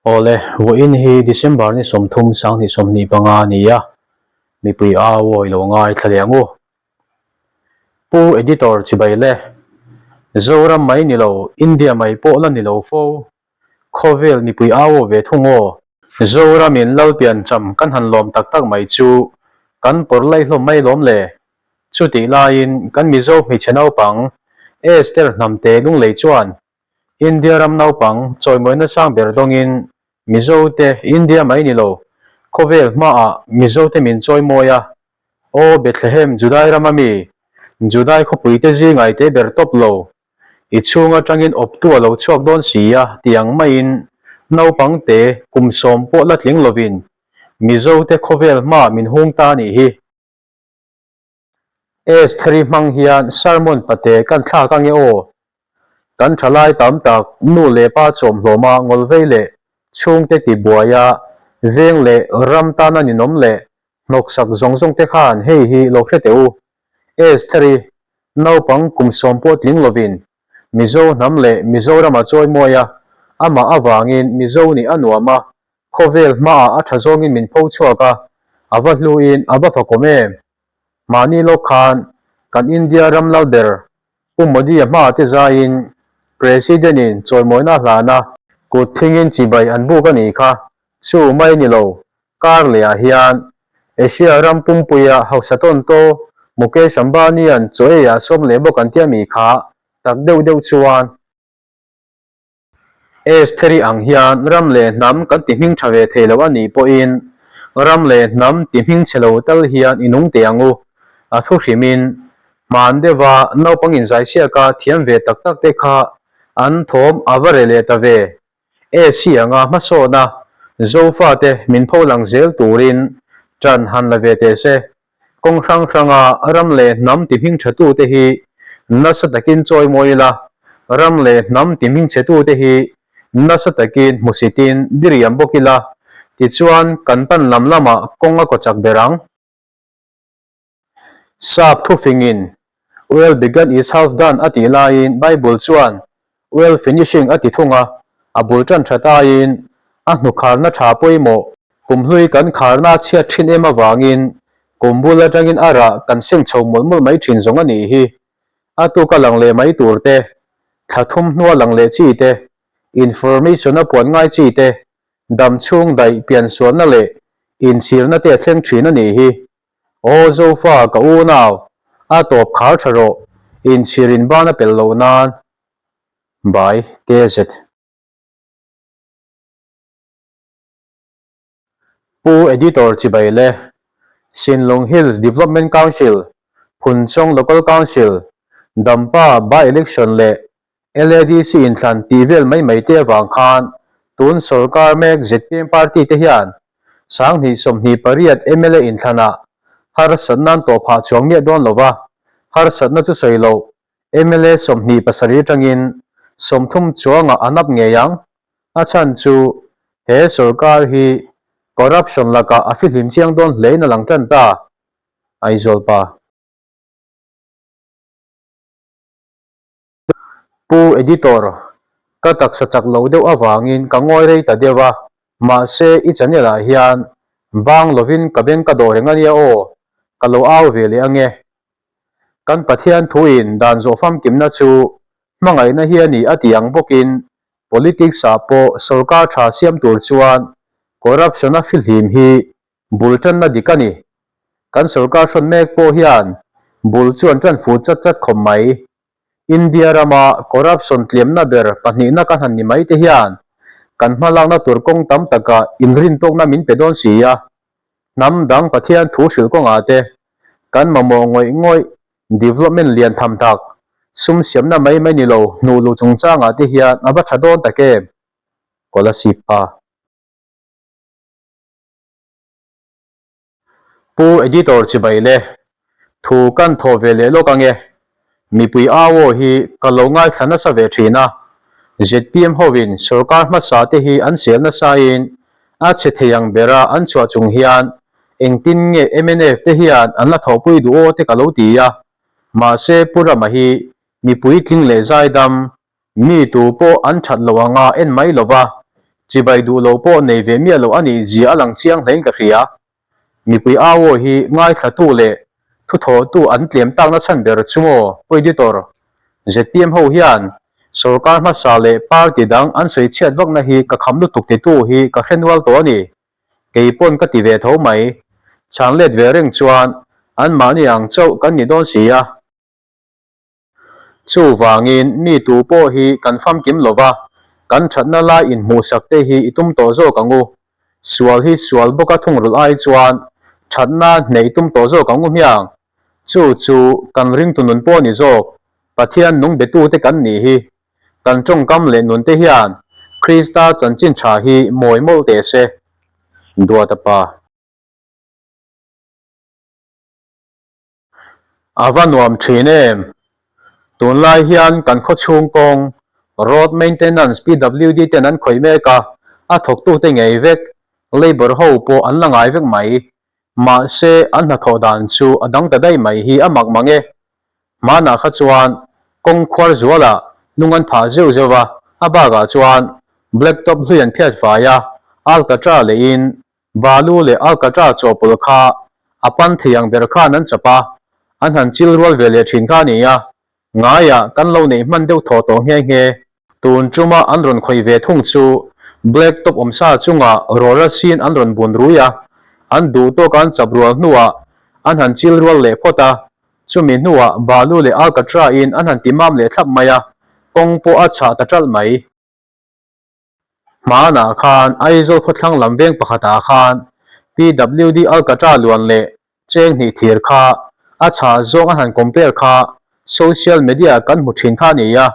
Awle, vawiin hi December ni 30 2025 a ni a, mipui au awi lo ngaithla leh ang u. Pu Editor chibai le, Zoram mai ni lo, India mai pawh la ni lo fo, khawvel mipui au aw ve thung aw. Zoramin Lalpiancham kan han lawm tak tak mai chu kan pawr laih hlawm mai lawm le. Chutih laiin kan Mizo hmeichhe naupang Esther Hnamte Lunglei chuan India ram naupang chawimawina sang ber dawngin Mizote India mai ni lo, khawvel hmaah Mizote min chawimawi a, Aw Bethlehem Judai rama mi, Judai khawpuite zingaite ber tawp lo, I chhung atangin awptu a lo chhuak dawn si a ti ang maiin naupangte kum sawm pawh la tling lovin Mizote khawvel hmaah min hung ta a nih hi. Estheri hmang hian sermon pate kan thlak ange aw. Kan thalai tam tak nu leh pa chawmhlawma ngawlvei leh chhungte tibuaia veng leh ram tana ninawm leh hnawksak zawng zawng te khan hei hi lo hre teh u. Estheri, naupang kum sawm pawh tling lovin Mizo hnam leh Mizoram a chawimawi a, amah avangin Mizo nih a nuam a, Khawvel hmaah a tha zawngin min pho chhuak a, a va hluin a va fakawm em? Mahni lawk khan kan India ram lal ber Pu Modi-a hmaah te zaiin President-in chawimawina a hlan a, kut thlingin chibai an buk a nih kha, chu mai ni lo, kar lehah hian Asia ram pumpuia hausa tawn taw Mukesh Ambani-a'n chaw eiah sawm leh bawk an tia mi kha tak deuh deuh chuan. Estheri ang hian ram leh hnam kan ti hming tha ve thei lo a nih pawhin ram leh hnam ti hming chhe lo tal hian i nung teh ang u. A thu hrimin, hman deuha naupang inzaisiaka thiam ve tak tak te kha an thawm a va re leh ta ve. Esi anga hmasawna Zofate min pho lang zel turin ṭan han la ve teh se. Kawng hrang hranga ram leh hnam ti hming thatute hi nasa takin chawimawi ila, ram leh hnam ti hming chhetute hi nasa takin hmusitin diriam bawk ila, tichuan kan pan lam lamah kawng a kaw chak ber ang. Sap thufingin, Well begun is half done a tih laiin Bible chuan Well finishing a ti thung a, a bul tan that aiin a hnukharna tha pawimawh. Kum hlui kan kharna a chhiat thin em avangin kum bul atangin a rah kan seng chho mawlh mawlh mai thin zawng a nih hi. A tuka lang leh mai tur te, thla thum hnua lang leh chi te, information a puan ngai chi te, dam chhung daih piansualna leh inchhirna te a thleng thin a nih hi. Aw Zofa ka unau, a tawp khar tha rawh, inchhir in ban a pel loh nan. By TZ. Pu Editor chibai le, Sinlung Hills Development Council, Phunchawng Local Council, Dampa By-Election leh LADC inthlan tih vel mai mai te avang khan tun sorkar mek zpm party te hian 2028 mla inthlanah harsatna an tawh phah chuang miah dawn lova, harsatna chu sawi loh mla 27 atangin 30 chuangah an up ngei ang. A chhan chu he sorkar hi corruption lakah a fihlim chiang dawn hlein a lang tan ta. Aizawl pa. Pu Editor, ka taksa chak lo deuh avangin ka ngawi rei ta deuh a, mahse i channel ah hian bang lovin ka beng ka dawh reng ania aw, ka lo au ve leh ange. Kan Pathian thuin dan zawh famkimna chu hmangaihna hi a ni a tih ang bawkin politics ah pawh sorkar tha siam tur chuan corruption a fihlim hi bul tanna dik a ni. Kan sorkar hrawn mek pawh hian bul chu an tan fu chat chat khawp mai. India rama corruption tliamna ber pahnihna kan han ni mai te hian kan hmalakna tur kawng tam takah inrintawkna min pe dawn si a. Hnam dang Pathian thu hrilh kawngah te kan mamawh ngawih ngawih development lian tham tak, sum siamna mai mai ni lo hnuh luh chungchangah te hian a va tha dawn tak em? Kolasib pa. Pu Editor chibai le, thu kan thawh ve leh lawk ange. Mipui au aw hi ka lo ngaithla nasa ve thin a, zpm hovin sorkar hmasa te hi an sel nasain a chhe thei ang bera an chhuah chung hian engtin nge mnf te hian an la thawhpui duh aw te ka lo ti a, mahse Pu Rama hi mipui tling leh zaidam Mi tu pawh an that lo anga en mai lova, Chibai duh lo pawh nei ve miah lo a nih zia a lang chiang hlein ka hria. Mipui au aw hi ngaithlatu leh thuthawhtu an tlem takna chhan ber chu maw Pu Editor? Zpm ho hian sorkar hmasa leh party dang an sawi chhiat vakna hi ka kham lutuk titu hi ka hre nual tawh a ni. Kei pawn ka ti ve tho mai. Chhan let ve reng chuan anmahni ang chauh kan ni dawn si a. Chuvangin mi tu pawh hi kan famkim lo va, kan thatna lai inhmuhsak te hi i tum tawh zawk ang u. Sual hi sual bawka thungrulh ai chuan thatna hneih tum tawh zawk ang u hmiang. Chu chu kan ringtu nun pawh ni zawk, Pathian nung betute kan nih hi. Kan tawngkam leh nunte hian Krista chanchin tha hi mawi mawlh teh se. Duata pa. A va nuam thin em? Tunlai hian kan khawchhung kawng, road maintenance PWD ten an khawih mek a, a thawktute ngei vek, labour ho pawh an la ngai vek mai. Mahse, an hnathawh dan chu a dang ta daih mai hi a mak mang e. Hmanah kha chuan kawng khuar zualah lung an phah zeuh zeuh a, a bakah chuan black top hlui an phiat fai a, alkatra leiin Balu leh Alkatra chawhpawlh kha a pan thei ang ber khan an chap a, an han chil rual ve leh thin kha a ni a, ngaiah kan lo neih hman deuh thaw tawh nghe nghe. Tun tuma an rawn khawih ve thung chu Black Top awmsa chungah rawra sin an rawn bun rui a, an duh tawka an chap rual hnuah an han chil rual leh phawt a, chumi hnuah Balu leh Alkatra in an han ti mam leh thlap mai a, kawng pawh a chhah ta ṭalh mai. Hmanah khan Aizawl khawthlang lam veng pakhatah khan PWD Alkatra luan leh cheng hnih thir kha a chhah zawng a han compare kha social media kan hmu thin kha a ni a,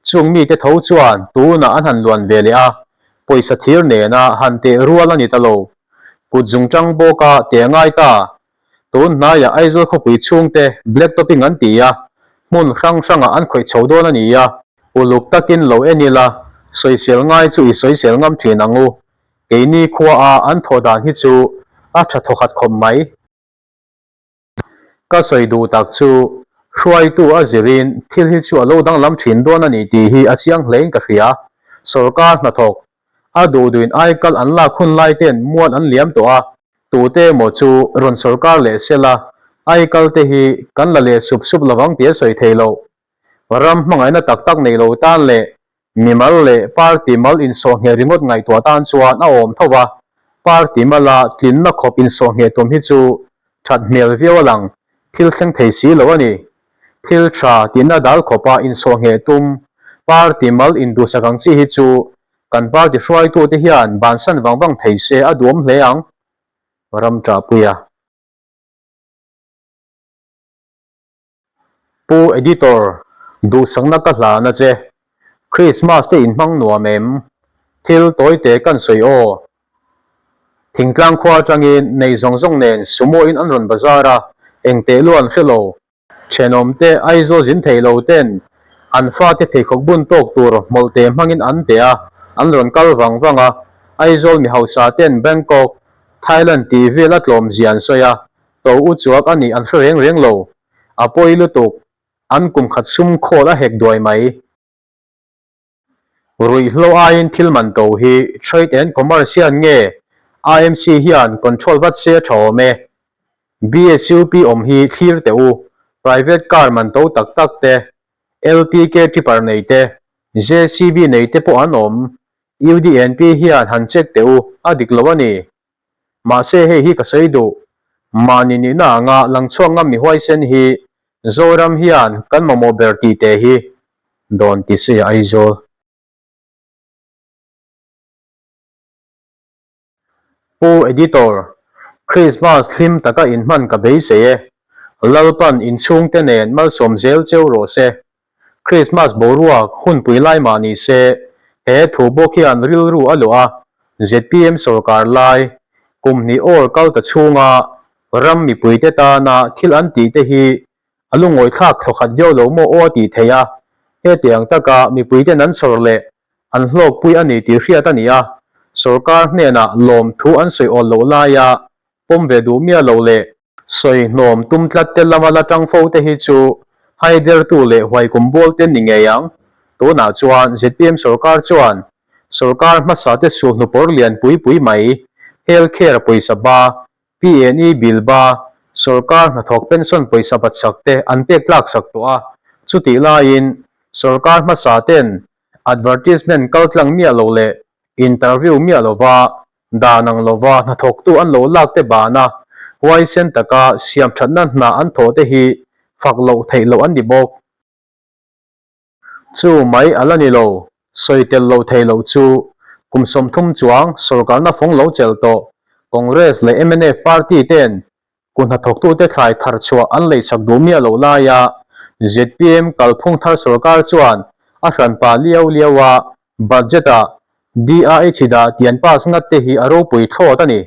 chung mite tho chuan tunah an han luan ve leh a, pawisa thir nena han teh rual a ni ta lo. Kut zungtang bawka teh a ngai ta. Tun hnaiah Aizawl khawpui chhungte black topping an ti a, hmun hrang hrangah an khawih chho dawn a ni a. Uluk takin lo en ila, sawisel ngai chu i sawisel ngam thin ang u. Keini khuaa an thawh dan hi chu a tha thawkhat khawp mai. Ka sawi duh tak chu hruaitu a zirin thil hi chu a lo danglam thin dawn a ni tih hi a chiang hlein ka hria. Sorkar hnathawk A duhduin aikal an lak hun lai ten mual an liam tawh a, tute emaw chu rawn sorkar leh sela aikal te hi kan la leh sup sup lovang tih a sawi thei lo. Ram hmangaihna tak tak nei lo tan leh mimal leh party mal insawhngheh ringawt ngaihtuah tan chuan a awm tho va, party mala tlinna khawp insawhngheh tum hi chu that hmel viau a lang, thil thleng thei si lo a ni. Thil tha tihna dal khawpa insawhngheh tum party mal induhsak ang chi hi chu kan party hruaitute hian bansan vang vang thei se a duhawm hle ang, ram ṭahpuia. Pu Editor, duhsakna ka hlan a che. Christmas te inhmang nuam em? Thil tawite kan sawi aw. Thingtlang khua atangin nei zawng zawng nen sumo in an rawn bazar a, eng teh lu an hre lo. Thenawmte Aizawl zin thei lo ten an fate pheikhawk bun tawk tur hmawlhte hmangin an teh a, an rawn kal vang vang a. Aizawl mi hausa ten Bangkok, Thailand tih vel a tlawm zia an sawi a, to u chuak a nih an hre reng reng lo. A pawi lutuk, an kum khat sum khawl a hek duai mai. Ruihhlo aiin thil man to hi Trade and Commerce hian nge IMC hian control vat se a tha awm e. BSUP awm hi thlir teh u, private car man to tak tak te, LPK tipper nei te, JCB nei te pawh an awm, UDNP hian han check teh u, a dik lo a ni. Mahse hei hi ka sawi duh, mahni nihna anga langchhuak ngam mi huaisen hi Zoram hian kan mamawh ber tih teh hi dawn ti se Aizawl. Pu Editor, Krismas hlim taka inhman ka beisei e. Lalpan inchhungte nen malsawm zel cheu rawh se. Krismas boruak hunpui lai mah ni se, he thu bawk hian rilru a luah a, zpm sorkar lai kum hnih awl kal ta chhunga ram mipuite tana thil an tih te hi a lungawithlak thlawkhat viau lo maw aw a tih theih a, hetiang taka mipuiten an sawr leh an hlawkpui a ni tih hriat a ni a, sorkar hnenah lawmthu an sawi awl loh laia pawm ve duh miah lo leh Sawi hnawm tum tlat te lama la tang fo te hi chu haidertu leh huaikum bual te ni ngei ang. Tunah chuan zpm sorkar chuan Sorkar hmasa te sulhnu pawr lian pui pui mai, Health Care pawisa ba, PNE bill ba, sorkar hnathawk pension pawisa bat sak te an pek tlak sak tawh a. Chutih laiin sorkar hmasa ten advertisement kal tlang miah lo leh interview miah lova dan ang lova hnathawktu an lo lak te bana huaisen taka siamthatna hna an thawh te hi fak loh theih loh an ni bawk. Chu mai a la ni lo, sawi tel lo thei lo chu kum 30 chuang sorkarna fawng lo chelh tawh Congress leh mnf party ten ku hnathawktute thlai thar chhuah an leisak duh miah loh laia zpm kalphung thar sorkar chuan a hranpa liau liau a budget-ah DIH dah tih an pass ngat te hi a ropui thlawt a ni.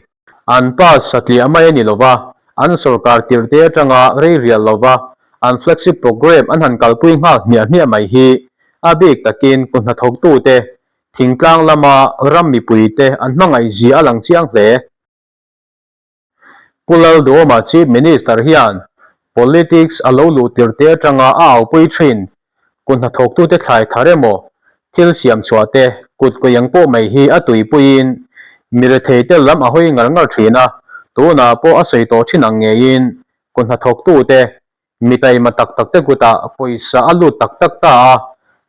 An pass satliah mai a ni lova, an sorkar tirhte atanga rei rial lova an flagship programme an han kalpui nghal hmiah hmiah mai hi a bik takin kut hnathawktute, thingtlang lama ram mipuite an hmangaihzia a lang chiang hle. Pu Lalduhoma Chief Minister hian politics a lo luh tirhte atanga a aupui thin Kut hnathawktute thlai thar emaw, thil siam chhuah te, kut kawiang pawh mai hi a tuipuiin mi rethei tel lam a hawi ngar ngar thin a, tunah pawh a sawi tawh thin ang ngeiin kut hnathawktute mi taima tak tak te kutah pawisa a lut tak tak ta a,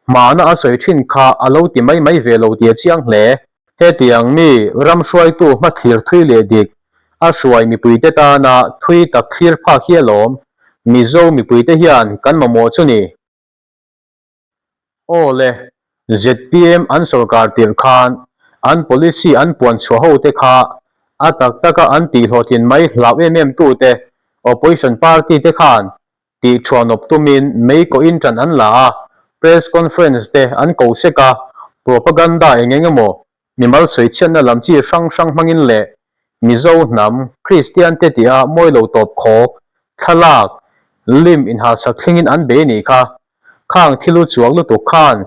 hmana a sawi thin kha a lo ti mai mai ve lo tih a chiang hle. Hetiang mi ram hruaitu hmathlir thui leh dik, a hruai mipuite tana thui tak thlir phak hi alawm, Mizo mipuite hian kan mamawh chu ni. Aw le, zpm an sorkar tirh khan an policy an puan chhuah ho te kha a tak taka an tih hlawhtlin mai hlau em em tute opposition party te khan tih thuanawp tumin mei kawhin ṭan an la a, press conference te an ko sek a, propaganda eng eng emaw mimal sawichhiatna lam chi hrang hrang hmangin leh Mizo hnam Kristian te tia mawi lo tawp khawk, thlalak, lim inhalsak thlengin an bei nih kha. Khang thilu chuak lutuk khan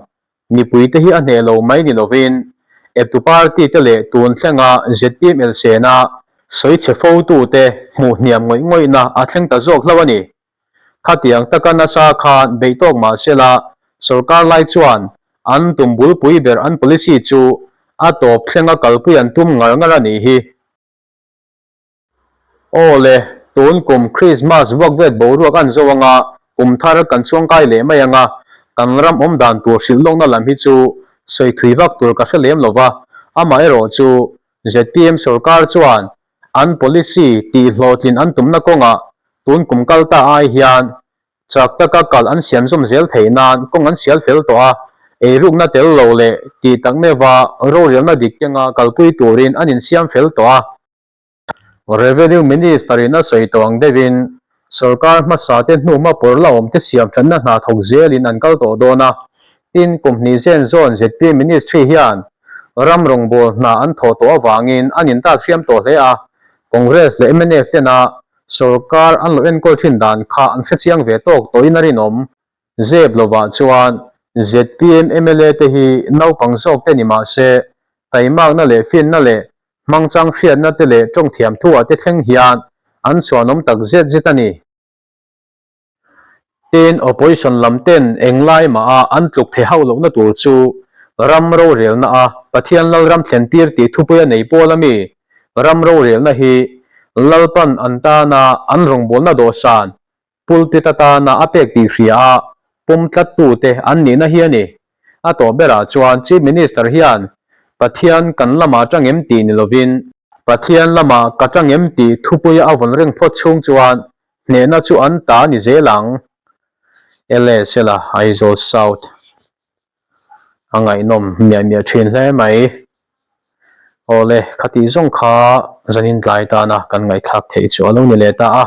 Mipuite hi a hneh lo mai ni lovin eptu party te leh tun thlenga zpml sena sawi chhe fotute hmuh hniam ngawih ngawihna a thleng ta zawk hlauh a ni. Khatiang taka nasa khan beih tawk mah sela sorkar lai chuan an tum bulpui ber an policy chu a tawp thlenga kalpui an tum ngar ngar a nih hi. Aw le, tun kum Christmas vuak vet boruak an zo anga kum thar kan chuangkai leh mai anga kan ram awm dan tur hrilh lawkna lam hi chu sawi thui vak tur ka hre lem lova, amaherawh chu zpm sorkar chuan an policy tih hlawhtlin an tumna kawngah tun kum kal ta ai hian chak taka kal an siam zawm zel theih nan kawng an sial fel tawh a, eirukna tel lo leh tih tak meuha rorelna dik kenga kalpui turin an insiam fel tawh a. Revenue Minister in a sawi tawh ang deuhin sorkar hmasa te hnuma pawr la awm te siam thatna hna thawk zelin an kal tawh dawn a, tin kum hnih zen zawn zpm Ministry hian ram rawngbâwl hna an thawh tawh avangin an intat hriam tawh hle a, Congress leh mnf tena sorkar an lo enkawl thin dan kha an hrechiang ve tawk tawhin a rinawm. Zep lovah chuan zpm mla te hi naupang zawk te ni mah se taimakna leh finna leh hmangchang hriatna te leh tawng thiam thuah te thleng hian an chhuanawm tak zet zet a ni. Tin, opposition lam ten englai mah a an tluk thei hauh lohna tur chu ram rorelna a Pathian Lalram thlen tir tih thupui a nei pawl a mi ram rorelna hi Lalpan an tana an rawngbawlna dawhsan Pulpit atana a pek tih hria a pawm tlattute an nihna hi a ni. A tawh berah chuan Chief Minister hian Pathian kan lamah tang em tih ni lovin, Pathian lamah ka tang em tih thupuia a vawn reng phawt chhung chuan hnehna chu an ta a ni zel ang. LSL-a Aizawl South. A ngaihnawm miah miah thin hle mai. Awle, khatih zawng kha zanin tlai tana kan ngaihthlak theih chu a lo ni leh ta a.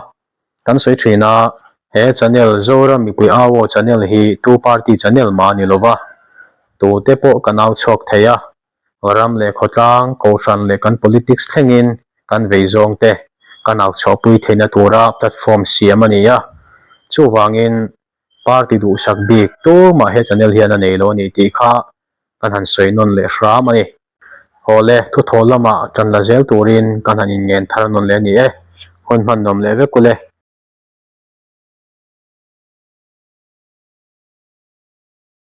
Kan sawi thin a, he channel Zoram mipui au aw channel hi tu party channel mah a ni lova, tute pawh kan au chhuak thei a, ram leh khawtlang, kohhran leh kan politics thlengin kan vei zawng te kan au chhuahpui theihna tura platform siam a ni a, chuvangin party duhsak bik tumah he channel hian a nei lo a ni tih kha kan han sawi nawn leh hram a ni. Haw le, thuthaw lamah tan la zel turin kan han inngen thar nawn leh a ni e. Hun hman nuam leh vek u le.